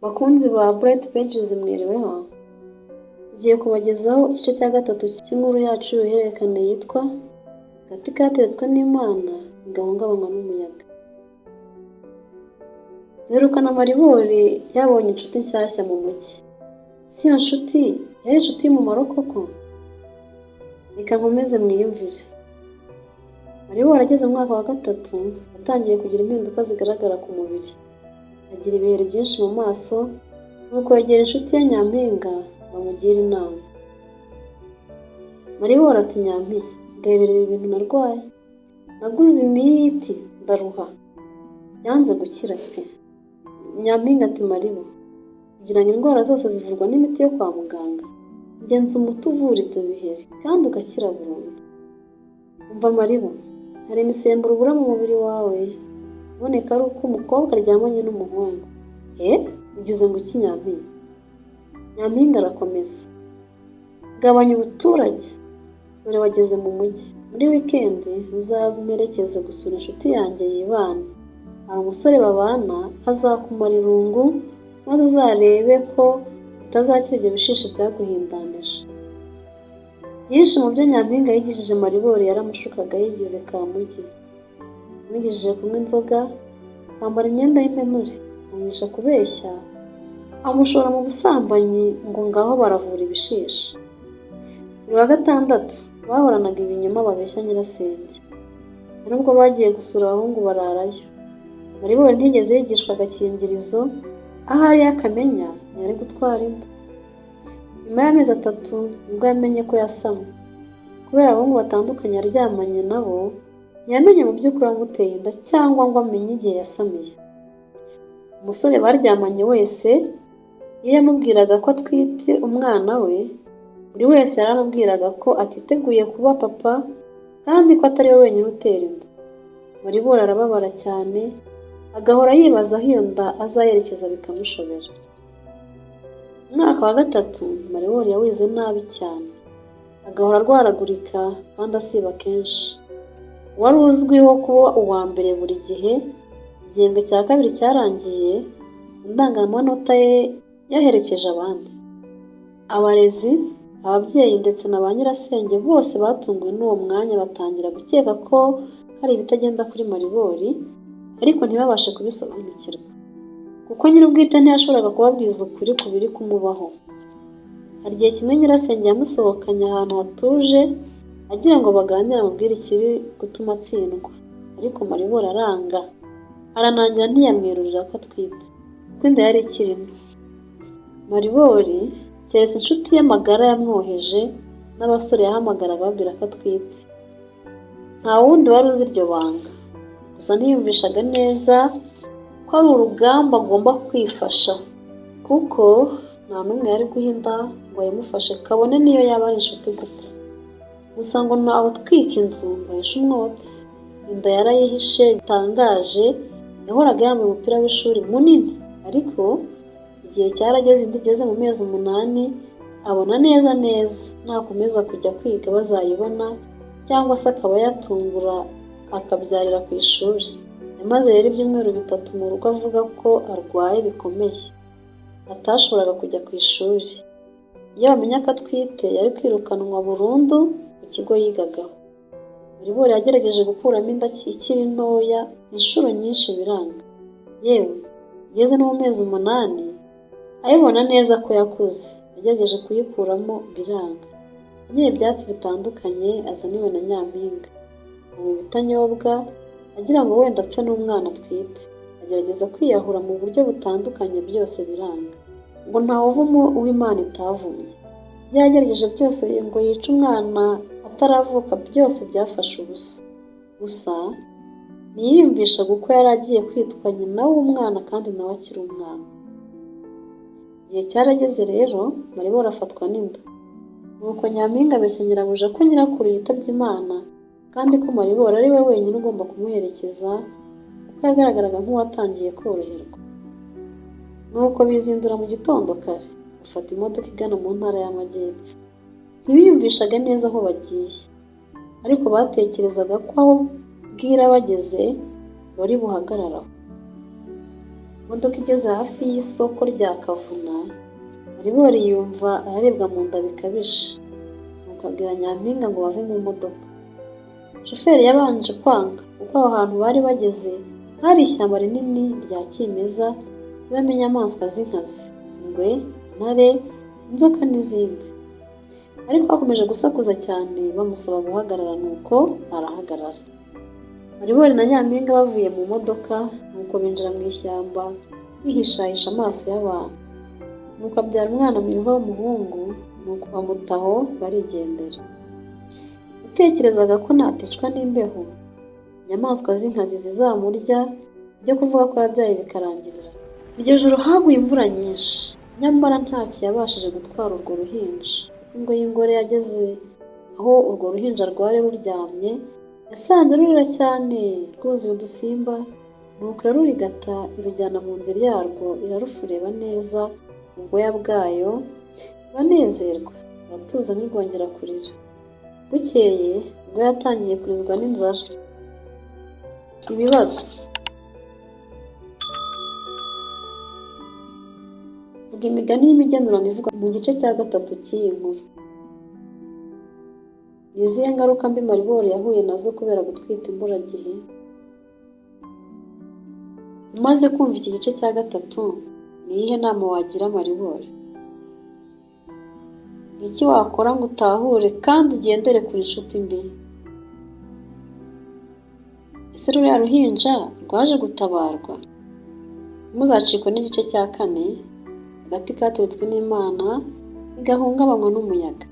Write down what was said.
Bakunzi ba Bright Pages, mwiriweho? Tugiye kubagezaho igice cya gatatu cy'inkuru yacu y'uruhererekane yitwa "Agati kateretswe n'Imana ntigahungabanywa n'umuyaga". Duherukana Maribori yabonye inshuti nshyashya mu mujyi. Si iyo nshuti yari inshuti y'umumaro koko? Reka nkomeze mwiyumvire. Maribori ageze mu mwaka wa gatatu yatangiye kugira impinduka zigaragara ku mubiri, agira ibiheri byinshi mu maso, nuko yegera inshuti ye Nyampinga ngo amugire inama. Maribori ati: "Nyampi, ndebera ibi bintu narwaye. Naguze imiti ndaruha, yanze gukira pe." Nyampinga ati: "Maribo, kugira ngo indwara zose zivurwa n'imiti yo kwa muganga? Njye nzi umuti uvura ibyo biheri kandi ugakira burundu. Umva Maribo, hari imisemburo ubura mu mubiri wawe iboneka ari uko umukobwa aryamanye n'umuhungu." "Eh, ugize ngo iki, Nyampinga?" Nyampinga arakomeza: "Gabanya ubuturage, dore wageze mu mujyi. Muri wikendi uzaze umperekeze gusura inshuti yanjye yibana. Hari umusore babana, azakumara irungu, maze uzarebe ko utazakira ibyo bishishi byaguhindanije." Byinshi mu byo Nyampinga yigishije Maribori yaramushukaga yigize kamugi. Yamwigishije kunywa inzoga, kwambara imyenda y'impenure, amwigisha kubeshya, amushora mu busambanyi ngo ngaho baravura ibishishi. Buri wa gatandatu bahoranaga ibinyoma babeshya nyirasenge. Hari nubwo bagiye gusura abahungu bararayo. Maribori ntiyigeze yigishwa agakingirizo, ahari iyo akamenya ntiyari gutwara inda. Nyuma y'amezi 3 nibwo yamenye ko yasamye. Kubera abahungu batandukanye yaryamanye nabo, ntiyamenye mu by'ukuri uwamuteye inda cyangwa ngo amenye igihe yasamiye. Umusore baryamanye wese, iyo yamubwiraga ko atwite umwana we, buri wese yaramubwiraga ko atiteguye kuba papa kandi ko atari we wenyine utera inda. Maribori arababara cyane, agahora yibaza aho iyo nda azayerekeza bikamushobera. Umwaka wa gatatu Maribori yawize nabi cyane, agahora arwaragurika kandi asiba kenshi. Wari uzwiho kuba uwa mbere buri gihe, igihembwe cya kabiri cyarangiye indangamanota ye yaherekeje abandi. Abarezi, ababyeyi ndetse na ba nyirasenge bose batunguwe n'uwo mwanya, batangira gukeka ko hari ibitagenda kuri Maribori, ariko ntibabashe kubisobanukirwa kuko nyir'ubwite ntiyashoboraga kubabwiza ukuri ku biri kumubaho. Hari igihe kimwe nyirasenge yamusohokanye ahantu hatuje agira ngo baganire amubwire ikiri gutuma atsindwa, ariko Maribori aranga, aranangira, ntiyamwerurira ko atwite kuko inda yari ikiri nto. Maribori keretse inshuti ye magara yamwoheje n'abasore yahamagaraga ababwira ko atwite. Nta wundi wari uzi iryo banga. Gusa ntiyumvishaga neza ko ari urugamba agomba kwifasha, kuko nta n'umwe yari guha inda ngo ayimufashe, kabone n'iyo yaba ari inshuti gute. Gusa ngo ntawe utwika inzu ngo ahishe umwotsi. Inda yarayihishe bitangaje, yahoraga yambaye umupira w'ishuri munini, ariko igihe cyarageze inda igeze mu mezi 8, abona neza neza nakomeza kujya kwiga bazayibona, cyangwa se akaba yatungura akabyarira ku ishuri. Yamaze rero ibyumweru 3 mu rugo avuga ko arwaye bikomeye, atashoboraga kujya ku ishuri. Iyo bamenya ko atwite yari kwirukanwa burundu ku kigo yigagaho. Maribori yagerageje gukuramo inda ikiri ntoya inshuro nyinshi biranga. Yewe igeze no mu mezi 8 abibona neza ko yakuze, yagerageje kuyikuramo biranga. Yanyoye ibyatsi bitandukanye azaniwe na Nyampinga, anywa ibitanyobwa agira ngo wenda apfe n'umwana atwite, agerageza kwiyahura mu buryo butandukanye, byose biranga. Ngo ntawuvuma uwo Imana itavumye. Ibyo yagerageje byose ngo yice umwana ataravuka byose byafashe ubusa. Gusa ntiyiyumvishaga uko yari agiye kwitwa nyina w'umwana kandi nawe akiri umwana. Igihe cyarageze rero Maribori afatwa n'inda. Nuko Nyampinga abeshya nyirabuja ko nyirakuru yitabye Imana kandi ko Maribori ari we wenyine ugomba kumuherekeza kuko yagaragaraga nk'uwatangiye koroherwa. Nuko bizindura mu gitondo kare, bafata imodoka igana mu ntara y'Amajyepfo. Ntibiyumvishaga neza aho bagiye, ariko batekerezaga ko aho bwira bageze bari buhagarare aho. Imodoka igeze hafi y'isoko rya Kavuna, Maribori yumva araribwa mu nda bikabije, nuko abwira Nyampinga ngo bave mu modoka. Shoferi yabanje kwanga kuko aho hantu bari bageze hari ishyamba rinini rya kimeza ribamo inyamaswa z'inkazi, ingwe, intare, inzoka n'izindi. Ariko bakomeje gusakuza cyane bamusaba guhagarara, nuko arahagarara. Maribori na Nyampinga bavuye mu modoka, nuko binjira mu ishyamba bihishahisha amaso y'abantu. Nuko abyara umwana mwiza w'umuhungu, nuko bamutaho barigendera. Yatekerezaga ko naticwa n'imbeho, inyamaswa z'inkazi zizamurya, ibyo kuvuga ko yabyaye bikarangirira. Iryo joro haguye imvura nyinshi, nyamara ntacyo yabashije gutwara urwo ruhinja. Kuko ingwe y'ingore yageze aho urwo ruhinja rwari ruryamye, yasanze rurira cyane rwuzuye udusimba, nuko irarurigata irujyana mu nzira yarwo, irarufureba neza ubwoya bwayo, ruranezerwa, ruratuza ntirwongera kurira. Bukeye ubwo yatangiye kurizwa n'inzara. Ibibazo: Vuga imigani y'imigenurano ivugwa mu gice cya gatatu cy'iyi nkuru. Ni izihe ngaruka mbi Maribori yahuye nazo kubera gutwita imburagihe? Umaze kumva iki gice cya gatatu, ni iyihe nama wagira Maribori? Ni iki wakora ngo utahure kandi ugendere kure inshuti mbi? Ese ruriya ruhinja rwaje gutabarwa? Ntimuzacikwe n'igice cya kane, agati kateretswe n'Imana ntigahungabanywa n'umuyaga.